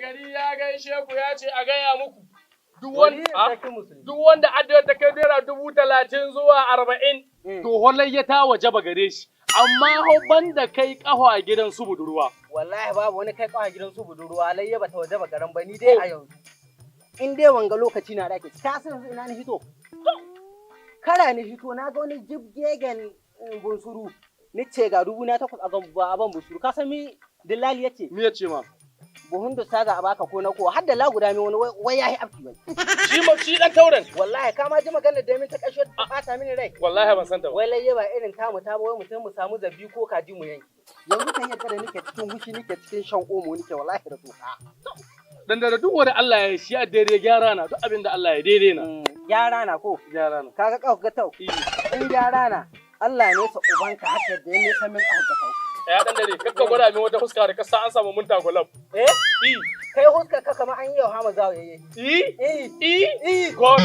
Gari ya gaishe ku, ya ce a gaya muku. Duk Wani wanda sarkin musulmi. Duk wanda adda ta kai ₦30,000 zuwa 40, to holayya ta wajaba gare shi. Amma hau banda kai ƙafa gidan su budurwa. Wallahi babu wani kai kawa gidan su budurwa, layya bata waje ba garan ba ni dai a yanzu. In dai wanga lokaci na dake, ka san yanzu ina ni hito. Kara ni hito na ga wani jibgegen bunsuru. Ni ce ga dubu na takwas a ban bunsuru. Ka san mi dillali yace? Me ya ce ma? Buhun dusa za a baka ko na ko har da laguda mai wani wai yahi afki wai. Shi ma shi dan tauren. Wallahi ka ma ji maganar da min ta kashe ta bata mini rai. Wallahi ban san ta ba. Wai layya ba irin tamu ta ba, wai mutum mu samu zabi ko kaji mu yanki. Yanzu kan yadda da nake cikin hushi, nake cikin shan omo, nake wallahi da toka. Dan da duk wanda Allah ya shi a daidai gyara na, duk abin da Allah ya daidai na. Gyara na ko? Gyara na. Kaga kawo ga tau. Eh. In gyara na Allah ne sa ubanka haka da ya nesa min kawo ga tau. Ya dan dare, kakka gwada min wata fuska da kasa an samu mun tagulab. Eh? Eh. Kai huskar ka kamar an yi wa hama zawo yayi. Eh. Eh. Eh. Eh. God.